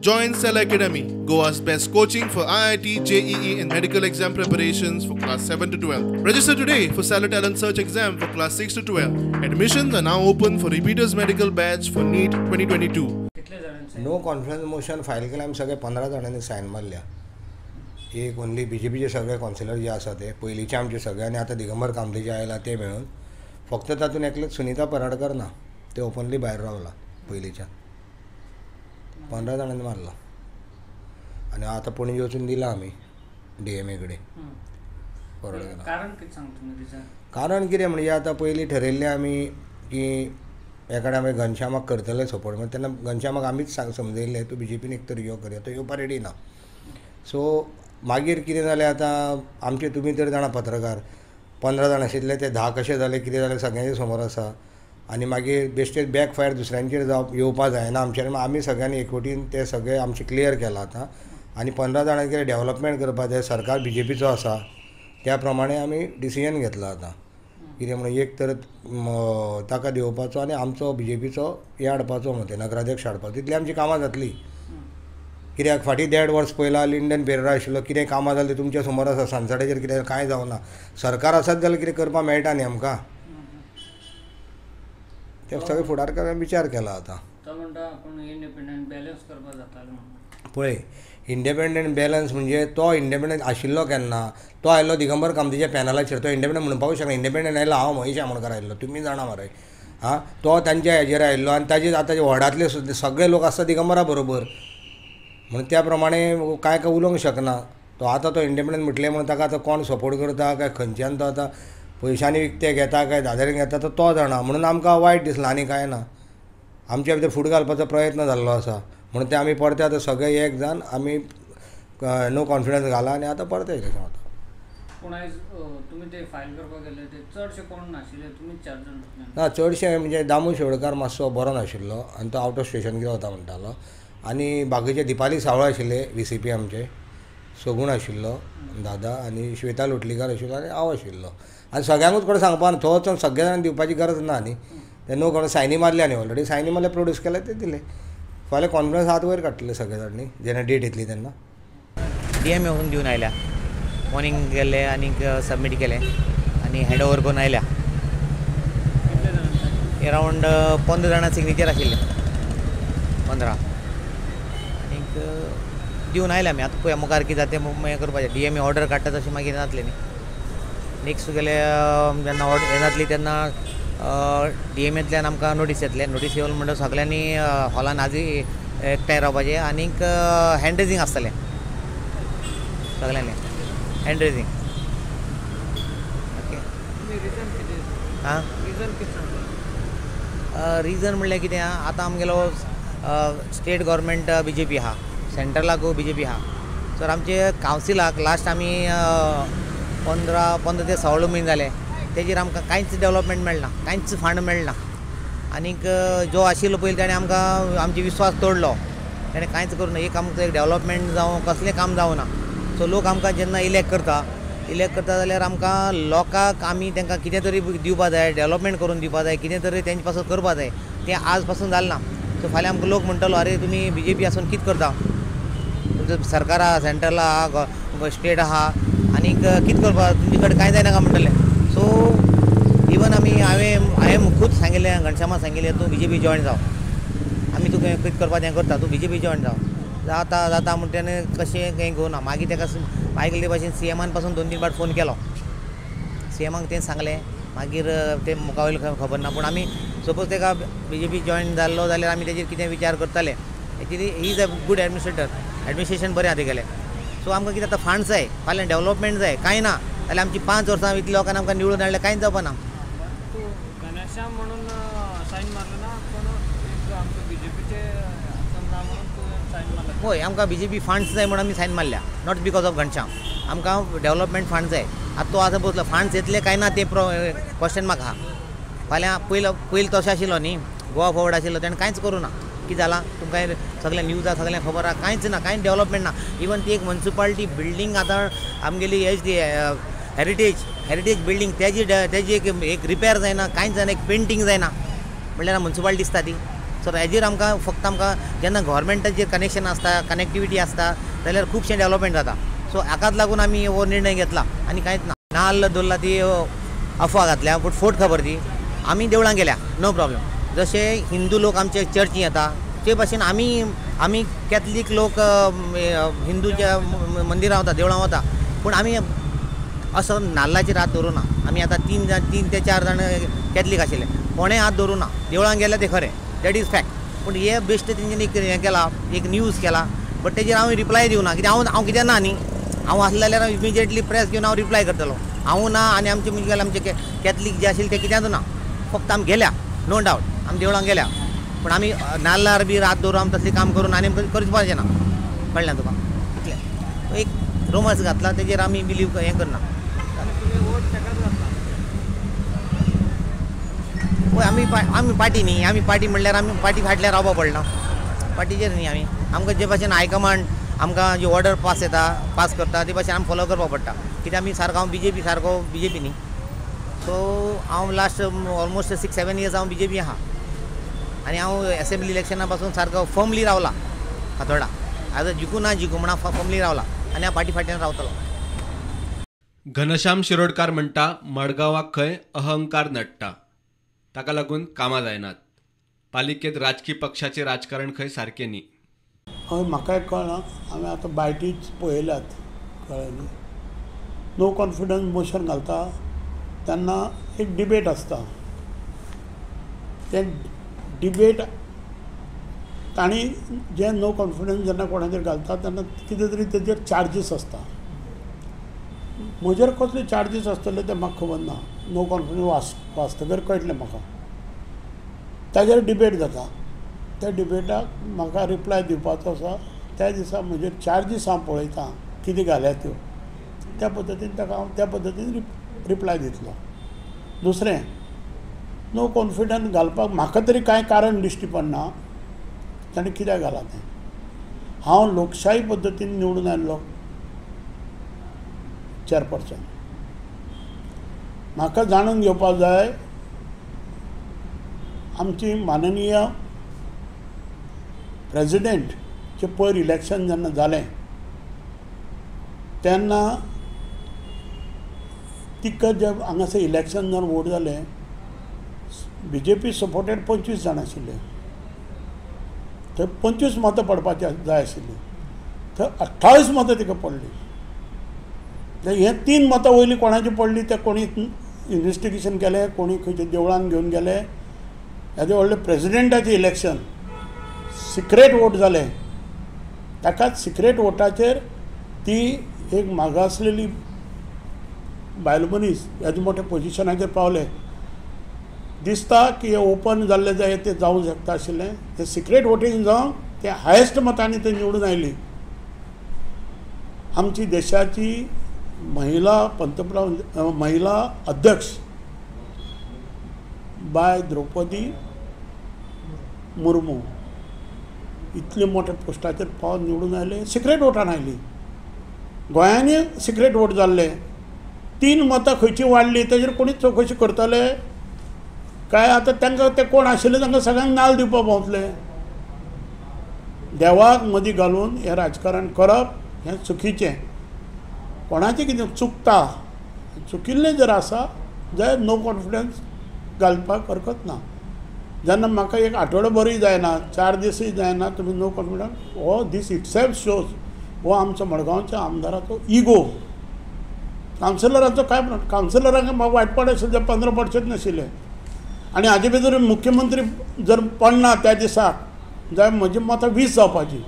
Join Cell Academy, Goa's best coaching for IIT, JEE and medical exam preparations for class 7 to 12. Register today for Cellar Talent Search exam for class 6 to 12. Admissions are now open for repeaters medical batch for NEET 2022. No confidence motion file केलें आमी सगळे 15 जाणांनी sign मारल्या. एक only बीजेपीचे सगळे councillor जे आसा ते पयलींचे आमचे सगळे आनी आतां दिगंबर कामते जे आयला ते मेळून फक्त तातूंत एकलेच सुनीता पराडकर ना, ते ओपनली भायर रावला. पयलींच्या 15 जाणांनी मारला आनी आतां पणजे वचून दिला आमी डीएमए कडेन फॉरवर्ड केला. कारण कितें सांगता तुमी रिजन? कारण कितें म्हणजे आतां पयलीं ठरयल्लें आमी की एकाडे आमी घनश्यामाक करतले सपोर्ट, म्हणून तेन्ना घनश्यामाक आमीच समजयल्लें तूं बीजेपीन एक तर यो करया, तो येवपा रेडी ना. सो मागीर कितें जालें आतां आमचे तुमी तर जाणा पत्रकार 15 जाण आशिल्ले ते 10 कशे जाले कितें जालें सगळ्यांचे समोर आसा. आनी मागीर बेश्टेच बॅक फायर दुसऱ्यांचेर जावप येवपा जायना आमचेर. आमी सगळ्यांनी एकवटीन ते सगळे आमचें क्लियर केलां आतां आनी 15 जाणांनी कितें डेवलपमेंट करपा जाय, सरकार बीजेपीचो आसा त्या प्रमाणे आमी डिसिजन घेतलां आतां. कितें म्हणून एक तर ताका दिवपाचो आनी आमचो बीजेपीचो हे हाडपाचो म्हणून ते नगराध्यक्ष हाडपाचो, तितली आमची कामां जातली. कित्याक फाटीं 1.5 वर्स पयला लिंडन पेरेरा आशिल्लो, कितें कामां जालीं तुमच्या समोर आसा. सनसेटाचेर कितें कांय जावना, सरकार आसात जाल्यार कितें करपाक मेळटा न्ही आमकां. ते सगळे फुडारकारान विचार केला आतां. पळय इंडिपेंडंट बॅलन्स म्हणजे तो इंडिपेंडंट आशिल्लो केन्ना, तो आयलो दिगंबर कामतीच्या पॅनलाचेर, तो इंडिपेंडंट म्हणपाक शकना. इंडिपेंडंट आयलो हांव महेश आमोणकर आयिल्लो, तुमी जाणा मरे. आं, तो तांच्या हेजेर आयिल्लो आनी ताजेर आतां वॉर्डांतले सगळे लोक आसता दिगंबरा बरोबर, म्हणून त्या प्रमाणे कांय काय उलोवंक शकना तो. आतां तो इंडिपेंडंट म्हटलें म्हणून ताका आतां कोण सपोर्ट करता काय खंयच्यान तो आतां पयशांनी विकते घेता काय दादऱ्यान घेता तो तो जाणा. म्हणून आमकां वायट दिसलां आनी कांय ना. आमच्या भितर फूट घालपाचो प्रयत्न जाल्लो आसा म्हणून ते आमी परते आतां सगळे एक जावन आमी नो कॉन्फिडन्स घाला आनी आतां परते इलेक्शन वता. पूण आयज तुमी ते फायल करपाक गेले ते चडशे कोण नाशिल्ले, तुमी 4 जाण ना. चडशे म्हणजे दामू शेवडकार मातसो बरो नाशिल्लो आनी तो आवट ऑफ स्टेशन कितें वता म्हणटालो, आनी बाकीचे दिपाली सावळ आशिल्ले VCP आमचे, सगूण आशिल्लो दादा आनी श्वेता लोटलीकार आशिल्लो आनी हांव आशिल्लो. आनी सगळ्यांकूच कोण सांगपा ना, थंय वचून सगळ्या जाणांक दिवपाची गरज ना न्ही. ते नो कोण सायनी मारल्या न्ही, ऑलरेडी सायनी मारल्या, प्रोड्यूस केले ते दिले. फाल्यां कॉन्फिडन्स हात वयर काडटले सगळे जाण न्ही जेन्ना डेट येतली तेन्ना. डीएमए वचून दिवन आयल्या, मॉर्निंग गेले आनी सबमीट केलें आनी हँड ओवर करून आयल्या. अरावंड 15 जाणां सिग्नेचर आशिल्ले, 15 आनीक दिवन आयल्या आमी. आतां पळया मुखार कितें जाता तें हें करपाचें. डीएमए ऑर्डर काडटा तशें मागीर जातलें न्ही. नेक्स्ट तुगेले जेन्ना ऑर्डर हें जातली तेन्ना डीएमएंतल्यान आमकां नोटीस येतले. नोटीस येवन म्हणटकच सगळ्यांनी हॉलान आजी एकठांय रावपाचें आनीक हँड रेजींग आसतलें सगळ्यांनी, हँड रेजींग. ओके. आं, रिजन म्हणल्यार कितें आहा, आतां आमगेलो स्टेट गव्हर्मेंट बीजेपी आहा, सेंट्रलाकूय बीजेपी आहा. सो आमचे कावन्सिलाक लास्ट आमी 15 ते 16 म्हयने जाले तेजेर आमकां कांयच डेवलपमेंट मेळना, कांयच फंड मेळना. आनीक जो आशिल्लो पयलीं ताणें आमकां आमचे विस्वास तोडलो, ताणें कांयच करूं ना. एक आमकां एक डेवलपमेंट जावं कसलें काम जावं ना. सो लोक आमकां जेन्ना इलेक्ट करता, इलेक्ट करता जाल्यार आमकां लोकांक आमी तांकां कितें तरी दिवपा जाय, डेवलपमेंट करून दिवपा जाय, कितें तरी तेंचे पासून करपा जाय. तें आज पासून जालें ना. सो फाल्यां आमकां लोक म्हणटलो अरे तुमी बीजेपी आसून कितें करता, तुमचो सरकार आहा, सेंट्रल आहा, स्टेट आहा, आनीक कितें करपा, तुमचे कडेन कांय जायना काय म्हणटलें. सो इवन आमी हांवें खूद सांगिल्लें, घनश्यामा सांगिल्लें तूं बीजेपी जॉयन जाव, आमी तुका कितें करपा तें करता, तूं बीजेपी जॉयन जाव. जाता जाता म्हण तेणें कशें कांय घेवना. मागीर ताका मागीर भाशेन सीएमान पासून 2-3 फावट फोन केलो, सीएमाक तें सांगलें. मागीर तें मुखा वयलें खबर ना, पूण आमी सपोज ताका बीजेपी जॉयन जाल्लो जाल्यार आमी तेजेर कितें विचार करताले. Actually he is a good administrator, administration बरें आहा तेगेलें. सो आमकां कितें आतां फंड्स जाय, फाल्यां डेवलपमेंट जाय, कांय ना जाल्यार आमची 5 वर्सां इतल्या लोकांनी आमकां निवडून हाडलें, कांयच जावपा ना. घनश्याम म्हणून सायन मारलो ना, पूण आमकां बीजेपीचे ना म्हणून तूं सायन मारला. हय, आमकां बीजेपी फंड्स जाय म्हणून आमी सायन मारल्या, not because of Ghanshyam. आमकां डेवलपमेंट फंड जाय. आतां तो आतां बसलो, फंड्स येतले कांय ना तें क्वेश्चन मार्क आहा. फाल्यां पयलीं तशें आशिल्लो न्ही, गोवा फॉरवर्ड आशिल्लो, तेणें कांयच करूं ना. कितें जालां तुमकां सगळें न्यूज आहा, सगळें खबर आहा, कांयच ना, कांयच डेवलपमेंट ना. इवन ती एक म्युनिसिपालिटी बिल्डींग आतां आमगेली एच डी हेरिटेज बिल्डींग तेजी तेजी एक रिपेर जायना, कांयच जायना, एक पेंटींग जायना, म्हणल्यार म्युनिसिपालिटी दिसता ती. सो हेजेर आमकां फक्त आमकां जेन्ना गव्हर्मेंटाचेर कनेक्शन आसता, कनेक्टिविटी आसता जाल्यार खुबशें डेवलपमेंट जाता. सो हाकाच लागून आमी हो निर्णय घेतला आनी कांयच ना. नाल्ल दवरला ती अफवा घातल्या, बट फोट खबर ती. आमी देवळां गेल्या, नो प्रॉब्लम. जशे हिंदू लोक आमचे चर्ची येता ते भाशेन आमी आमी कॅथलीक लोक हिंदूच्या मंदिरां वता, देवळां वता, पूण आमी असो नाल्लाचेर हात दवरूं ना. आमी आतां 3 ते 4 जाण कॅथलीक आशिल्ले, कोणें हात दवरूं ना. देवळां गेल्या ते खरें, that is fact. पूण हे बेश्टे तेंच्यांनी एक हें केला, एक न्यूज केला, बट तेजेर हांव रिप्लाय दिवना. कित्याक हांव हांव कित्याक ना न्ही, हांव आसलें जाल्यार हांव इमिजिएटली प्रेस घेवन हांव रिप्लाय करतलो. हांव ना आनी आमचे म्हणजे आमचे कॅथलीक जे आशिल्ले ते कित्याक ना, फक्त आमी गेल्या, नो डावट आमी देवळां गेल्या, पूण आमी नाल्लार बी हात दवरून आमी तसलें काम करून आनी करपाचें ना. कळ्ळें तुका? इतलें एक रुमर्स घातला तेजेर आमी बिलीव हें करना. पळय आमी आमी पार्टी न्ही, आमी पार्टी म्हणल्यार आमी पार्टी फाटल्यान रावपा पडना, पार्टीचेर न्ही आमी. आमकां जे भाशेन हायकमांड आमकां जी ऑर्डर पास येता, पास करता ते भाशेन आमी फॉलो करपाक पडटा. कित्याक आमी सारको हांव बीजेपी सारको बीजेपी न्ही. सो हांव लास्ट ऑलमोस्ट 6-7 इयर्स हांव बीजेपी आहा आनी हांव एसेंब्ली इलेक्शना पासून सारको फर्मली रावला फातोर्डा. आतां जिखूं ना जिखूं म्हण हांव फर्मली रावला आनी हांव पार्टी फाटल्यान रावतलो. घनश्याम शिरोडकार म्हणटा मडगांवाक खंय अहंकार नडटा, ताका लागून कामां जायनात. पालिकेंत राजकी पक्षाचें राजकारण खंय सारकें न्ही. हय, म्हाकाय कळना. हांवें आतां बायटीच पळयल्यात, कळ्ळें न्ही. नो कॉन्फिडन्स मोशन घालता तेन्ना एक डिबेट आसता, तें डिबेट तांणी जें नो कॉन्फिडन्स जेन्ना कोणाचेर घालता तेन्ना कितें तरी तेजेर चार्जीस आसता. म्हजेर कसले चार्जीस आसतले तें म्हाका खबर ना. नो कॉन्फिडन्स वाचतकर कळटलें म्हाका. ताजेर डिबेट जाता, त्या डिबेटाक म्हाका रिप्लाय दिवपाचो आसा. त्या दिसा म्हजेर चार्जीस हांव पळयतां कितें घाल्या त्यो, त्या पद्दतीन ताका हांव त्या पद्दतीन रिप्लाय दितलो. दुसरें, नो कॉन्फिडन्स घालपाक म्हाका तरी कांय कारण दिश्टी पडना ताणें कित्याक घालां तें. हांव लोकशाही पद्दतीन निवडून आयल्लो चेअरपर्सन, म्हाका जाणून घेवपाक जाय आमची माननीय प्रेजिडेंटचें पयर इलेक्शन जेन्ना जालें तेन्ना तिका जे हांगासर इलेक्शन जावन वोट जालें, बी जे पी सपोर्टेड 25 जाण आशिल्ले, थंय 25 मतां पडपाची जाय आशिल्लीं, थंय 28 मतां तिका पडलीं. हे 3 मतां वयलीं कोणाची पडली तें कोणी इन्वेस्टिगेशन केलें, कोणी खंयच्या देवळान घेवन गेले. हेजें व्हडलें प्रेजिडेंटाचें इलेक्शन सिक्रेट वोट जालें, ताकाच सिक्रेट वोटाचेर ती एक मागासलेली बायल मनीस हेजे मोठ्या पोजिशनाचेर पावले. दिसता की हे ओपन जाल्लें जाय तें जावंक शकता आशिल्लें, तें सिक्रेट वोटींग जावन तें हायेस्ट मतांनी ते निवडून आयली. आमची देशाची महिला पंतप्रधान, महिला अध्यक्ष बाय द्रौपदी मुर्मू इतले मोठ्या पोस्टाचेर पावन निवडून आयले, सिक्रेट वोटान आयली. गोंयांनी सिक्रेट वोट जाल्ले, 3 मतां खंयची वाडली तेजेर कोणीच चवकशी करतले काय? आतां तांकां ते कोण आशिल्ले तांकां सगळ्यांक नाल दिवपाक भोंवतले. देवाक मदीं घालून हें राजकारण करप हें चुकीचें. कोणाचें कितें चुकता, चुकिल्लें जर आसा जाल्यार नो कॉन्फिडन्स घालपाक हरकत ना. जेन्ना म्हाका एक आठवडो बरी जायना, 4 दिसूय जायना, तुमी नो कॉन्फिडन्स हो दीस इटसेल्फ शोज हो आमचो मडगांवच्या आमदाराचो इगो. कावन्सिलरांचो काय कावन्सिलरांक म्हाका वायटपण आशिल्लें, 15 पडचेच नाशिल्ले. आनी हाजे भितर मुख्यमंत्री जर पडना त्या दिसाक जाल्यार म्हजी मतां 20 जावपाची.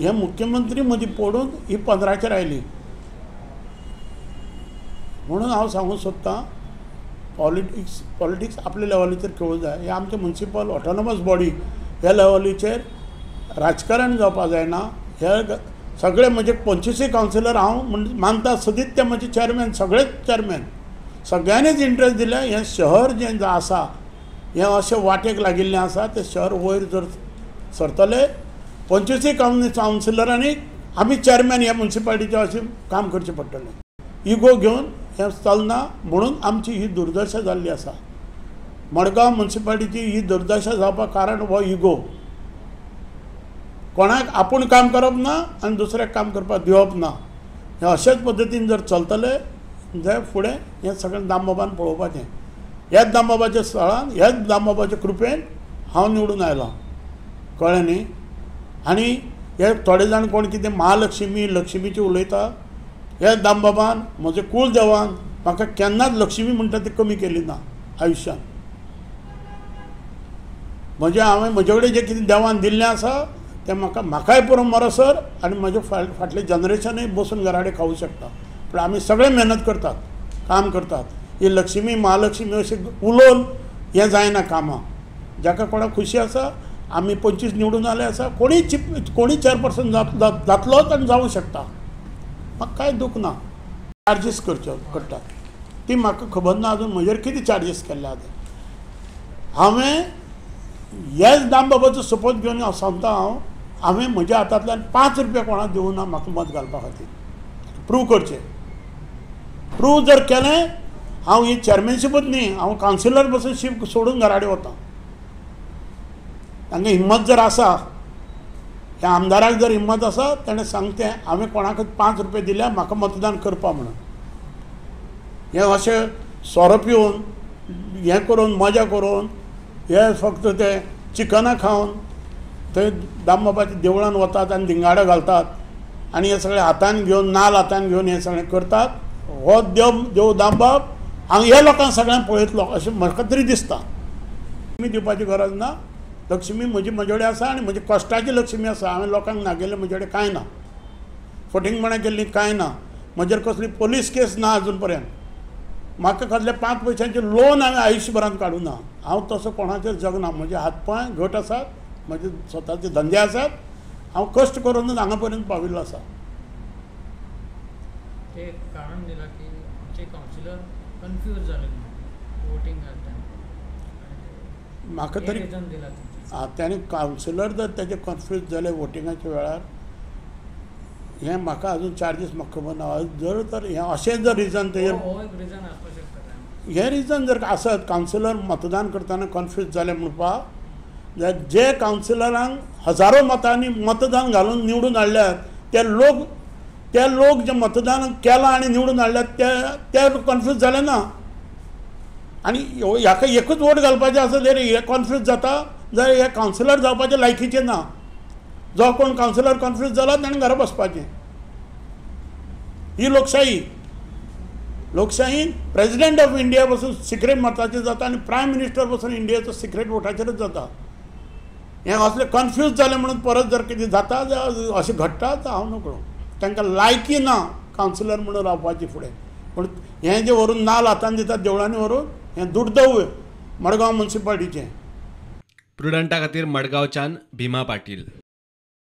हे मुख्यमंत्री मदीं पडून ही 15चेर आयली. म्हणून हांव सांगूंक सोदतां पॉलिटिक्स पॉलिटिक्स आपल्या लेवलीचेर खेळूंक जाय. हे आमचे मुन्सिपल ऑटोनॉमस बॉडी ह्या लेवलीचेर राजकारण जावपाक जायना. हे सगळे म्हजे 25 कावन्सिलर हांव मानता सदींच ते म्हजे चेअरमॅन, सगळेच चेअरमॅन, सगळ्यांनीच इंट्रस्ट दिलें. हें शहर जें आसा हें अशें वाटेक लागिल्लें आसा, तें शहर वयर जर सरतलें 25 कावन्सिलरांनी आमी चेअरमॅन ह्या मुन्सिपालिटीचें अशें काम करचें पडटलें. इगो घेवन हें चलना म्हणून आमची ही दुर्दशा जाल्ली आसा. मडगांव म्युनिसिपालिटीची ही दुर्दशा जावपाक कारण हो इगो. कोणाक आपूण काम करप ना आनी दुसऱ्याक काम करपाक दिवप ना. हें अशेच पद्दतीन जर चलतले जाल्यार फुडें हें सगळें दामबाबान पळोवपाचें. ह्याच दामबाबाच्या स्थळान, ह्याच दामबाबाच्या कृपेन हांव निवडून आयलां, कळ्ळें न्ही. आनी हे थोडे जाण कोण कितें महालक्ष्मी लक्ष्मीची उलयता, ह्या दामबाबान म्हजे कुळदेवान म्हाका केन्नाच लक्ष्मी म्हणटा ती कमी केली ना आयुश्यांत. म्हजें हांवें म्हजे कडेन जें कितें देवान दिल्लें आसा तें म्हाका म्हाकाय पुरो मरसर आनी म्हजें फाटलें जनरेशनूय बसून घरा कडेन खावूं शकता. पूण आमी सगळे मेहनत करतात, काम करतात. ही लक्ष्मी महालक्ष्मी अशें उलोवन हें जायना कामां. जाका कोणाक खुशी आसा, आमी 25 निवडून आयले आसा, कोणीय कोणीय चेअरपर्सन जातलोच आनी जावूं शकता, म्हाका कांय दूख ना. चार्जीस करच्यो करतात ती म्हाका खबर ना अजून म्हजेर कितें चार्जीस केल्ले आतां. हांवें ह्याच दामबाबाचो सपोर्ट घेवन हांव सांगता, हांव हांवें म्हज्या हातांतल्यान 5 रुपया कोणाक दिवूं ना म्हाका मत घालपा खातीर. प्रूव करचें, प्रूव जर केलें हांव ही चेअरमॅनशिपूच न्ही, हांव कावन्सिलर बसून शीप सोडून घरा कडेन वता. तांकां हिम्मत जर आसा, ह्या आमदाराक जर हिम्मत आसा, ताणें सांगचें हांवें कोणाकच 5 रुपया दिल्या म्हाका मतदान करपा म्हणून. हें अशें सोरो पिवन हें करून मजा करून हे फक्त ते चिकनां खावन थंय दामबाबाच्या देवळान वतात आनी धिंगाडो घालतात आनी हे सगळे हातान घेवन नाल हातान घेवन हें सगळें करतात. हो देव देव दामबाब हांव ह्या लोकांक सगळ्यांक पळयतलो अशें म्हाका तरी दिसता. लक्ष्मी दिवपाची गरज ना. लक्ष्मी म्हजी म्हजे कडेन आसा आनी म्हजी कश्टाची लक्ष्मी आसा. हांवें लोकांक नागयल्लें म्हजे कडेन कांय ना, फटींगपणां केल्लीं कांय ना, म्हजेर कसली पोलीस केस ना अजून पर्यंत. म्हाका कसले 5 पयशांचें लोन हांवें आयुश्यभरांत काडूं ना. हांव तसो कोणाचेर जगना. म्हजे हात पांय घट आसात, म्हजे स्वताचे धंदे आसात, हांव कश्ट करूनच हांगा पर्यंत पाविल्लो आसा. ते कारण दिलां की आमचे कावन्सिलर कन्फ्यूज जाले वोटींग म्हाका तरी ताणें कावन्सिलर जर तेजे कन्फ्यूज जाले वोटिंगाच्या वेळार, हें म्हाका अजून चार्जीस म्हाका खबर ना. जर तर हें अशें जर रिजन तेजेर हें रिजन जर आसत कावन्सिलर मतदान करतना कन्फ्यूज जाले म्हणपाक, जाल्यार जे कावन्सिलरांक हजारो मतांनी मतदान घालून निवडून हाडल्यात ते लोक जे मतदान केलां आनी निवडून हाडल्यात ते कन्फ्यूज जाले ना. आनी ह्याका एकूच वोट घालपाचें आसा जाल्यार हे कन्फ्यूज जाता जाल्यार हे कावन्सिलर जावपाचे लायकीचे ना. जो कोण कावन्सिलर कन्फ्यूज जाला ताणें घरा बसपाचें. ही लोकशाही. लोकशाहीन प्रेजिडेंट ऑफ इंडिया पसून सिक्रेट मताचेर जाता आनी प्रायम मिनिस्टर पसून इंडियाचो सिक्रेट वोटाचेरच जाता. हें असलें कन्फ्यूज जालें म्हणून परत जर कितें जाता अशें घडटा तर हांव नकळो. तांकां लायकी ना कावन्सिलर म्हणून रावपाची फुडें. पूण हें जें व्हरून नाल हातान दितात देवळांनी व्हरून, हें दुर्दैव मडगांव म्युनिसिपालिटीचें. प्रुडंटा खातीर मडगांवच्यान भीमा पाटील.